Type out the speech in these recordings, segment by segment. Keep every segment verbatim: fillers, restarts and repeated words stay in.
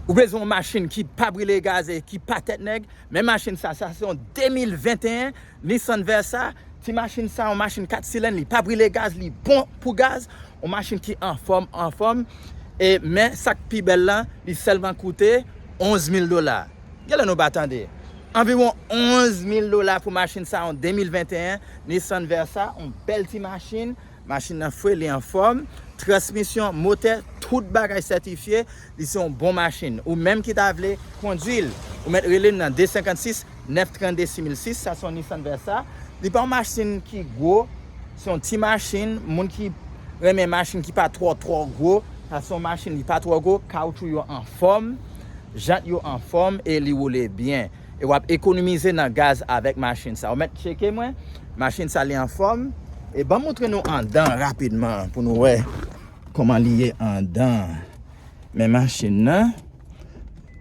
Ou bezwen yon machin ki pa brile gaz e ki pa tèt nèg? Men machin sa, sa se yon de mil venteyen Nissan Versa. Ti machin sa, yon machin kat silenn, li pa brile gaz, li bon pou gaz. Yon machin ki anfòm, anfòm. E men sa k pi bèl lan, li sèlman koute onz mil dola. Genlè nou pa tande. Anviwon onz mil dola pou machin sa, yon de mil venteyen Nissan Versa, yon bèl ti machin. Machin nan fre, li anfòm. Transmisyon, motè, tout bagay sètifye. Li se yon bon machin. Ou menm ki ta vle kondwi l, ou mèt rele m nan de senkannsis nèf trannde sis mil sis. Sa se yon Nissan Versa. Li pa yon machin ki gwo. Se yon ti machin. Moun ki renmen machin ki pa twò, twò gwo. Sa se yon machin, li pa twò gwo. Kawchou yo anfòm. Jant yo anfòm e li woule byen. E w ap ekonomize nan gaz avèk machin sa. Ou mèt tcheke mwen. Machin sa, li anfòm. E ban m montre nou anndan rapidman pou nou wè kòman li ye anndan. Men machin nan,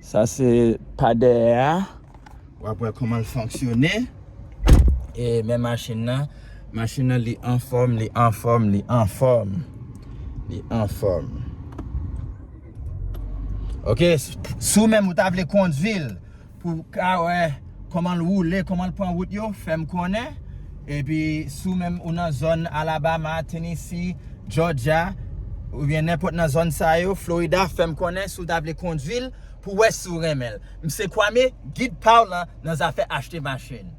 sa se pa dèyè a. W ap wè kòman l fonksyone. E men machin nan, machin nan, li anfòm, li anfòm, li anfòm. Li anfòm. Ok, s- si w menm ou ta vle kondwi l pou w ka wè kòman l woule, kòman l pran wout yo, fè m konnen. Epi si w menm ou nan zòn Alabama, Tennessee, Georgia, oubyen nenpòt nan zòn sa yo, Florida, fè m konnen si w ta vle kondwi l pou w wè si w renmen l. M se Kwame, gid pa w lan nan zafè achte machin.